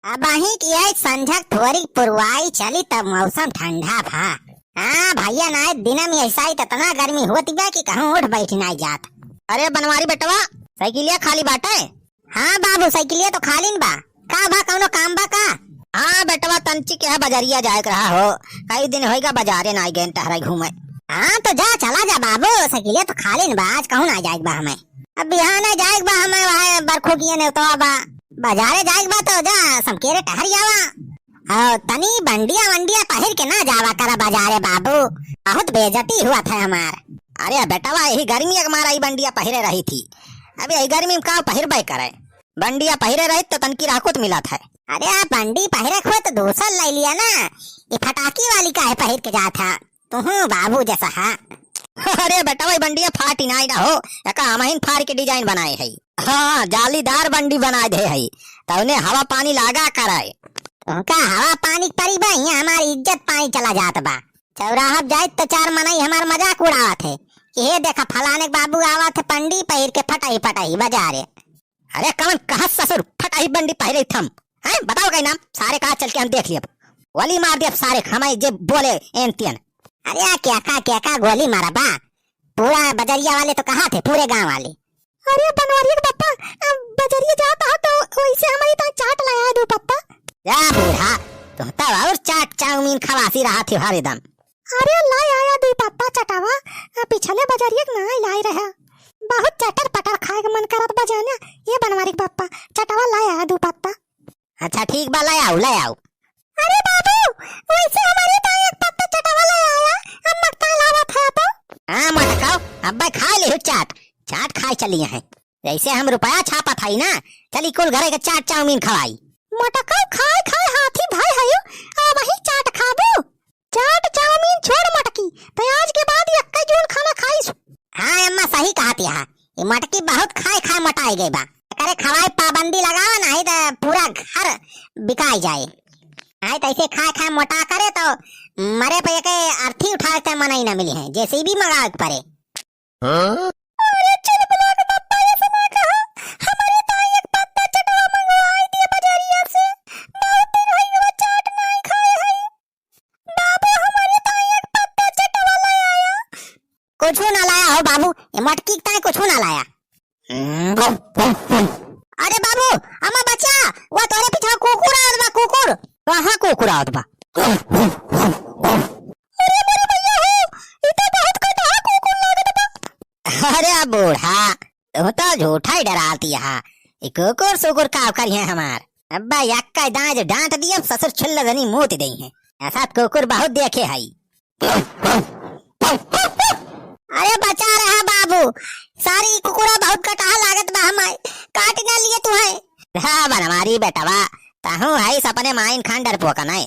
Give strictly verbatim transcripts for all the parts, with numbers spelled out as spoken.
अबहीं की यही संझक थोरी पुरवाई चली तब मौसम ठंडा भा। हाँ भइया, नाहीं दिना में ऐसा ही त इतना गर्मी होत बा कि कहूँ उठ बैठ नाहीं जात। अरे बनवारी बेटवा, साइकिलिया खाली बाटे? हाँ बाबू, साइकिलिया तो खाली न बा। का बा, कौनो काम बा का? हाँ बेटवा, तंची के है बजरिया जाए के रहा हो, कई दिन होइगा बजारे नाहीं गए टहरे घूमे। हाँ तो जा, चला जा बाबू, साइकिलिया तो खाली न बा, आज कहूँ नाहीं जाए के बा हमें। अब बिहाने जाए के बा हमें, वहाँ बरखो किया नेवतवा बा, बजारे जाए के बा तो जा समकेरे टहर आवा। और तनी बंडिया वंडिया पहिर के ना जावा करा बजारे बाबू, बहुत बेइज्जती हुआ था हमार। अरे बेटवा, यही गर्मी के मारा ई बंडिया पहिरे रही थी, अब यही गर्मी में का पहिरबे करे? बंडिया पहिरे रही तो तनकी राकुत मिलत है। अरे आप बंडी पहिरे को तो दूसर ले लिया ना, ये फटाकी वाली काहे पहिर के जात है? तुहूँ बाबू जैसा है। अरे बेटवा, ई बंडिया फाटी नाहीं ना हो, एका हमहिन फाड़ के design बनाए है। हाँ, जालीदार बंडी बनाए दे है, तौने हवा पानी लागा करे। तुमका हवा पानी परी बा, यहाँ हमारी इज्जत पानी चला जात बा। चौराहा पे जाए तो चार मनई हमार मजाक उड़ावत है कि हे देखा फलाने के बाबू आवत है पंडी पहिर के फटाही फटाही बजारे। अरे कौन कहत ससुर फटाही बंडी पहिरे थम? हैं, बताओ कई नाम, सारे का चल के हम देख लियब। गोली मार दियब सारे हमारे जे बोले एन तियन। अरे आ क्या का, क्या का गोली मारा बा? पूरा बजरिया वाले तो कहा थे, पूरे गांव वाले। अरे बनवारी के पप्पा, अब बजरिया जात हा तो वैसे हमारी तो चाट लाया है दो पत्ता। जा बूढ़ा, तुम तो और चाट चाउमीन खवासी रहा थे हरदम। अरे लाई आया दू पत्ता चटावा, आ, पिछले बजरिया के नाई लाई रहा। बहुत चटर पटर खाए के मन करत बा जाने, ये बनवारी के पप्पा, चटावा लाई आया दू पत्ता। अच्छा ठीक बा, लाई आऊ, लाई आऊ। अरे बाबू, वैसे हमारे तो एक पत्ता चटावा लाई आया, अम्मा का लावा था तो। हाँ मोटकाऊ, अब्बे खा ले चाट, चाट खाए चली है। जैसे हम रुपया छापत हई ना, चली कुल घरे के चाट चाउमीन खवाई। मोटकाऊ खाए खाए हाथी भाई हयो, आ वही चाट खाबू। चाट चाउमीन छोड़ मटकी, तो आज के बाद यक्का जून खाना खाइस। हाँ अम्मा सही कहत हया, ये मटकी बहुत खाए खाए मोटाई गई बा। एकरे खवाए पाबंदी लगावा, नाहीं तो पूरा घर बिकाई जाए। नाहीं तो ऐसे खाए खाए मोटा करे तो मरे पे एके अर्थी उठावे के मनई ना मिली है, जेसीबी मंगावे के पड़े। हाँ? अरे चुलबुला के पप्पा ये सब ना कहा, हमारे ताई एक पत्ता चटवा मंगवाई दिए बजरिया से, बहुत दिन होई गवा चाट नाहीं खाए हई। बाबू, हमारे ताई एक पत्ता चटवा ले आया। कुछू ना लाया हो बाबू, ये मटकी के ताई कुछू ना लाया। अरे बाबू, अम्मा बचा, वो तोरे पीछे कुकुर आवत बा, कुकुर। कहाँ कुकुर आवत बा? अरे मोरे भैया हो, ई तो बहुत कटहा कुकुर लागत बा। अरे बूढ़ा, तू तो झूठा ही डराती है। ई कुकुर सुकुर का करिए हमार? अब्बा यक्का दांत डांट दिए, ससुर छिल्ला जनी मूत देई है। ऐसा कुकुर बहुत देखे हई। अरे बचा रहा बाबू, सारी कुकुरा बहुत कटहा लागत बा हमार, काट ना लिए तू है। हाँ बनवारी बेटवा, तहूँ है सपने माइन खान डरपोकन है।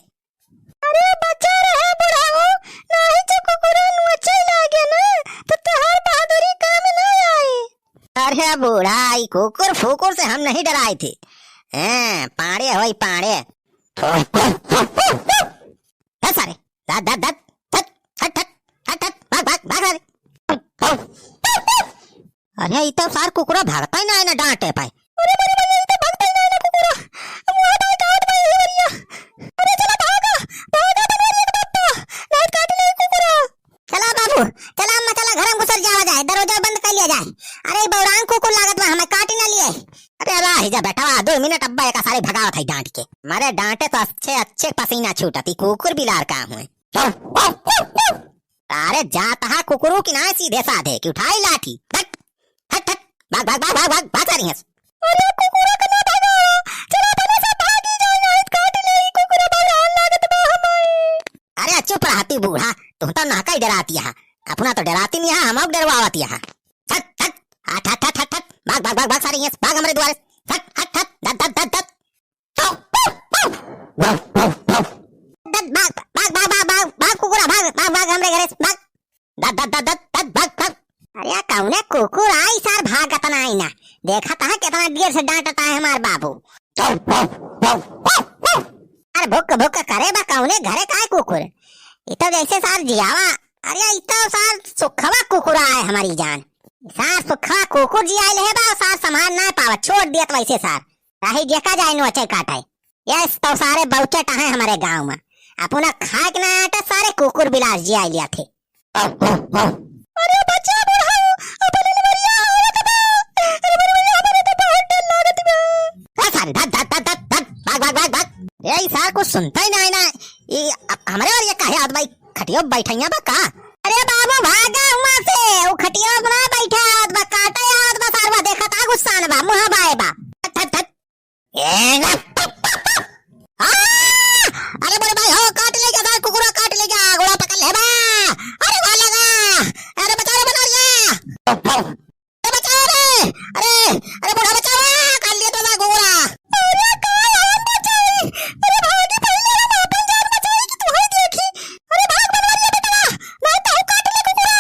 अरे बचा रहे बुढ़ाऊ, नाहीं जो कुकुरा नोचे लागे ना, तो तोहार बहादुरी काम ना आए। अरे बूढ़ा, ई कुकुर फुकुर से हम नहीं डराए थे। हैं, पाड़े होई, पाड़े। हट सारे, दत, दत, दत, हट, हट, हट, हट, हट, भाग, भाग, भाग सारे। अरे, ई तो सार कुकुरा भागता ही ना है ना डांटे पाए। अरे, अरे, अरे, ई तो भागता ही ना है ना कुकुरा। अब वहाँ भाई काट भाई, अरे, अरे। अरे, चला भागा, भागा बनवारी के पप्पा, नाहीं काट ले कुकुरा। चला बाबू, चला अम्मा, चला घर में घुसर जावा जाए, दरवाजा बंद कर लिया जाए। अरे, बौरान कुकुर लागत बा, हमें काट ना लिए। अरे, अरे, ही जा बेटवा, दो मिनट अब्बा एक सारे भगावत है डांट के। मारे डांटे तो अच्छे, अच्छे पसीना छूटती, कुकुर बिलार का हुए। अरे जात हा कुकुरू की ना सीधे साधे कि उठाई लाठी। हट, हट, हट, भाग, भाग, भाग, भाग, भाग, भाग सारी हंस। अरे कुकुरा के ना भगाओ, चला बने से भागी जाए, नाहीं काट ले, ई कुकुरा बौरान लागत बा हमारे। अरे चुप रहती बूढ़ा, तुम तो नाका ही डराती है, अपना तो डराती नहीं है, हम अब डरवावती है। हट, हट, हट, हट, हट, हट, हट, भाग, भाग, भाग, भाग सारी हंस, भाग हमरे दुआरे से। हट, हट, हट, दत, दत, दत, दत। दत, भाग, भाग, भाग, कुकुरा, भाग, भाग, भाग, हमरे घरे से, भाग। दत, दत, दत, दत, दत, भाग, भाग। अरे, या कौने कुकुर आई सार भागत ना आई ना। देखा था कितना देर से डांटता है हमार बाबू। अरे, भुक, भुक करे बा कौने घरे का है कुकुर? ये तो जैसे सार जियावा। अरे, ये तो सार सुखवा कुकुर आए हमारी जान। सार सुखवा कुकुर जी आए ले बा, सार संभाल ना पावा, छोड़ दिया तो वैसे सार। चाहे जेका जाए नोचे काटे। ये तो सारे बहुचट हैं हमारे गाँव में। अपना खाए के ना आटे सारे कुकुर बिलास जी आइ लिया थे। अरे बच्चा बुढ़ाऊ, अपने लवरिया आवत बा। अरे बड़े भैया, हमारे तो बहुत डर लागत बा। ए सारे, धत, धत, धत, धत, धत, भाग, भाग, भाग, भाग। ए, ई सार कुछ सुनता ही ना है ना। ई अ-, हमरे और ये काहे आवत बा, ई खटियो बैठैया बा का? अरे बाबू, भागा हुआ से, उ खटियो ना बैठा आवत बा, काटे आवत बा, सारवा देखत आ गुस्सा न बा, मुँह बाए बा। धत, धत, धत। ए, ना, आ! अरे बड़े भाई हो, काट ले जा, कुकुरा काट ले जा, गोड़ा पकड़ ले बा। अरे वाह लगा। अरे बचा रे बनोरिया। अरे बचाओ रे। अरे, अरे बूढ़ा बचाओ, काट लिया तो ना कुकुरा। अरे का हम बचाई? अरे भागी पहिले हम आपन जान बचाई कि तू ही देखी। अरे भाग बनोरिया बेटवा, नहीं तो हम काट ले कुकुरा।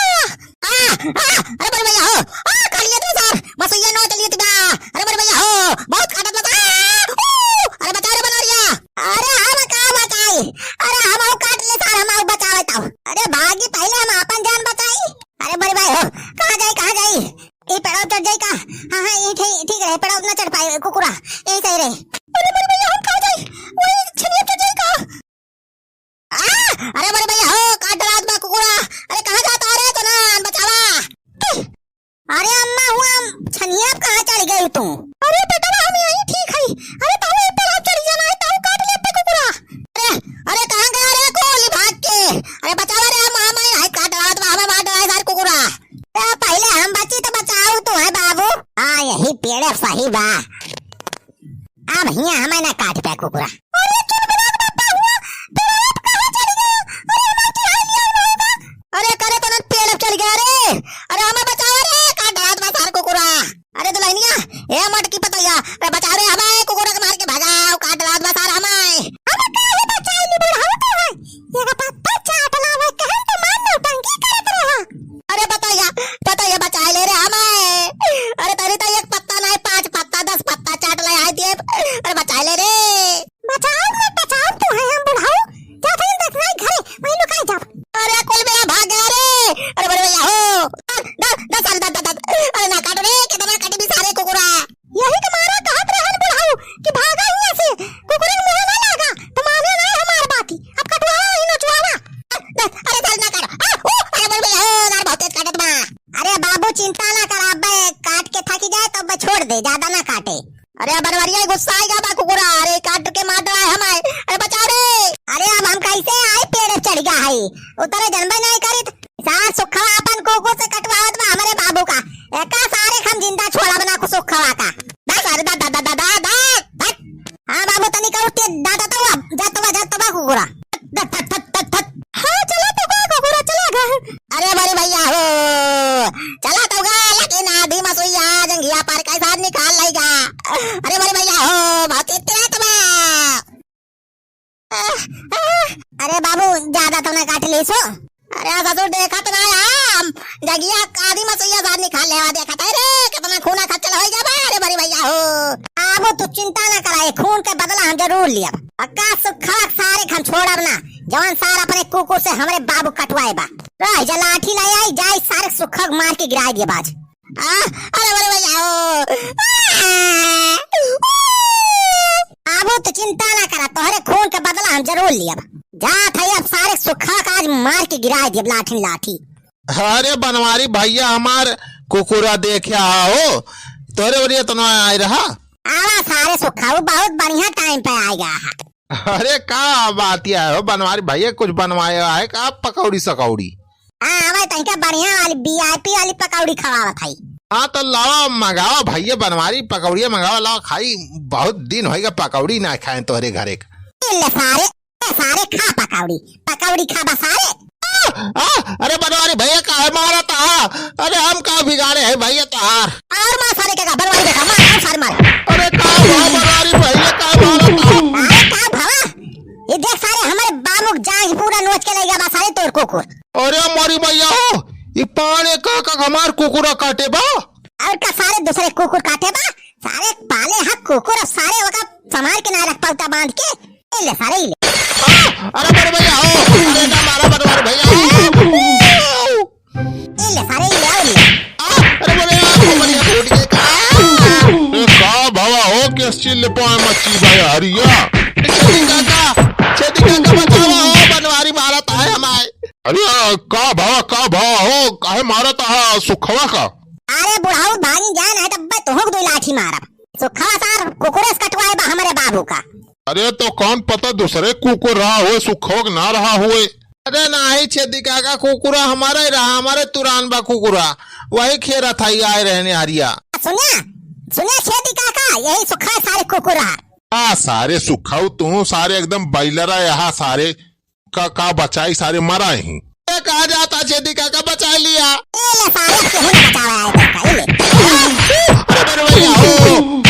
आ, आ, अरे बड़े भैया हो, आ, काट लिया तो सार, बस ये नोच लिया तो बा। अरे बड़े भैया हो, बहुत काटत बा। आ, ऊ, अरे बचाओ रे बनोरिया। अरे हम का बचाई? अरे हम आऊ काट ले सार, हम आऊ बचावे ताऊ। अरे भागी पहिले हम आपन जान बचाई। अरे बड़े भाई हो, कहाँ जाई, कहाँ जाई? ई पेड़वा चढ़ जाई का? हाँ, हाँ, ई ठीक, ठीक रहे, पेड़वा ना चढ़ पाए कुकुरा, यही सही रहे। अरे बड़े भैया हम कहाँ जाई? वही छनिया चढ़ जाई का? आ! अरे बड़े भैया हो, काट डालत बा कुकुरा। अरे कहाँ जाता रे तो ना बचावा। अरे अम्मा हुआ, छनिया पे कहाँ चढ़ गई तू? अरे बेटवा हम यहीं ठीक है। अरे ताऊ एक पेड़ चढ़ जाना है, ताऊ काट ले पे कुकुरा। अरे, अरे कहाँ गया रे कोली भाग के? अरे बचावा रे, हम, हम यहीं काट डालत बा, हमें मार डाला है सारे कुकुरा। ए, पहिले हम बची तो बचाऊ तू है बाबू। हाँ, यही पेड़े सही बा। अब हियाँ हमें ना काट पे कुकुरा। अरे चुनमुना के पापा हुआ, तोरा आप कहाँ चढ़ गया? अरे हमें चढ़ा लिया ना होगा। अरे करे तो ना पेड़ चढ़ गया रे। अरे हमें बचाओ रे, काट डालत बा सार कुकुरा। अरे दुल्हनिया, ए मटकी पतैया, अरे बचाओ रे, हमें कुकुरा के मार के भगाओ, काट डालत बा सार हमें। हमें काहे बचाई ली बुढ़ऊ तो है? एगो पत्ता चाट लावे, कहन तो मार नौटंकी करत रहा। अरे पतैया, पतैया बचाए ले रे हमें। अरे तनी तो एक पत्ता नहीं, पाँच पत्ता, दस पत्ता चाट ले आए दिए। अरे बचाए ले रे। बचाओ मत बचाओ, तू है हम बुढ़ऊ। जा फिर दस नहीं घरे, वहीं लुकाई जा। अरे कुल मेरा भाग गया रे। अरे बड़े भैया हो। दस, दस, दस, दस, दस। अरे ना काटो रे, कितना काटी भी सारे कुकुरा। यही के मारा कहत रहन बुढ़ऊ कि भागा हियाँ से, कुकुरन मुँहे ना लागा, तो माने ना हमार बाती। अब कटवावा वही नोचवावा। अरे चल ना काट। आ, ओ, अरे बोल भैया, ओ, यार बहुत तेज काटत बा। अरे बाबू चिंता ना कर, अबे काट के थकी जाए तो अबे छोड़ दे, ज्यादा ना काटे। अरे बनवरिया गुस्सा आइगा बा कुकुरा, अरे काट के मार डाला है हमारे। अरे बचाओ रे। अरे अब हम कैसे आए, पेड़ चढ़ गया है, उतरे जनबे नहीं करित। सार सुखवा अपन कुकुर से कटवावत बा हमरे बाबू का। एका सारे हम जिंदा छोड़ब ना को सुखवा का। दा सारे दा, दा, दा। हाँ बाबू, तनी का उठे दादा तो अब, जा तो बा, जा तो बा कुकुरा। दा, दा, दा, दा, दा। हाँ, चला तो गा कुकुरा, चला गा। अरे बड़े भैया हो, चला तो गा, लेकिन आधी मसुइया जंगिया पर कैसा निकाल लेगा। अरे बड़े भैया हो, बहुत इतने तो बा। अरे बाबू, ज्यादा तो ना काट ले सो। अरे ससुर, देखत ना हम, जगिया आदि मसुइया सार निकाल लेवा, देखत है रे, कितना खूना खच्चल होई गया बा, अरे बड़ी भैया हो। बाबू, तू चिंता ना करा, ये खून के बदला हम जरूर लियब। पक्का सुखक सारे हम छोड़ब ना, जवन सार अपने कुकुर से हमरे बाबू कटवाए बा। रह जा, लाठी ले आई, जाई सारे सुखक मार के गिराई दिए बाज। आ, अरे, अरे, भैया, ओ। आ, ऊ। बाबू, तू चिंता ना करा, तोहरे खून के बदला हम जरूर लियब। जात है अब सारे सुखा का आज मार के गिराए दियब लाठी लाठी। अरे बनवारी भैया, हमार कुकुरा देखे आओ, तोहरे ओरिया तो ना आए रहा। आवा सारे सुखा, वो बहुत बढ़िया टाइम पे आएगा। अरे का बात है हो बनवारी भैया, कुछ बनवाया है का पकौड़ी सकौड़ी? हाँ, हमें तनिका बढ़िया वाली वी आई पी वाली पकौड़ी खवावत हई। हाँ, तो लावा, मंगावा भैया, बनवारी पकौड़िया मंगावा, लावा खाई। बहुत दिन होइगा पकौड़ी ना खाए तोहरे घरे का। ए ले सारे, ए सारे, खा पकौड़ी, पकौड़ी खा बा सारे। आ, आ, अरे बनवारी भैया, काहे मारत हा? अरे हम का बिगाड़े है भैया तोहार? और मार सारे के का, बनवारी देखा, मार, मार सारे मार। अरे का हुआ बनवारी भैया, का मारत हा? अरे का भवा? ये देख सारे, हमारे बाबू के जांघ पूरा नोच के ले गया बा सारे तोर कुकुर। अरे मोरी मैया हो, ई पाड़े का का हमार कुकुरा काटे बा? और का सारे दूसरे कुकुर काटे बा? सारे पाले हा कुकुर, अब सारे ओका संभाल के ना रख पाउता बांध के। ए ले सारे, ई ले। आ, अरे मोरी मैया हो, अरे ना मारा बनवारी भैया। ई ले सारे, ई ले, और ले। आ, अरे बोले यार, वो बढ़िया फूट गई का? ए, का भवा हो, किस चीज ले पाए मच्छी भाई हरिया? अरे, का भवा, का भवा हो, काहे मारत हा सुखवा का? अरे बुढ़ऊ, भागी जान है तब तुहूँ दुई लाठी मारब। सुखवा सार कुकुरे से कटवाए बा हमरे बाबू का। अरे तो कौन पता दूसरे कुकुर रहा होए, सुखवा के ना रहा होए। अरे नाही छेदी काका, कुकुरा हमारा ही रहा, हमारे तुरान बा कुकुरा, वही खेरत है आए रहने हरिया। सुनिया, सुनिया छेदी काका, यही सुखवा सारे कुकुर रहा। आ सारे सुखऊ तू सारे एकदम बैलरा यहाँ सारे का, का बचाई सारे मरा ही। ए, कहाँ जाता छेदी काका, बचा लिया। ए ले सारे, केहू ना बचावे आए तो का, ए ले। अरे मेरे भैया, ओ।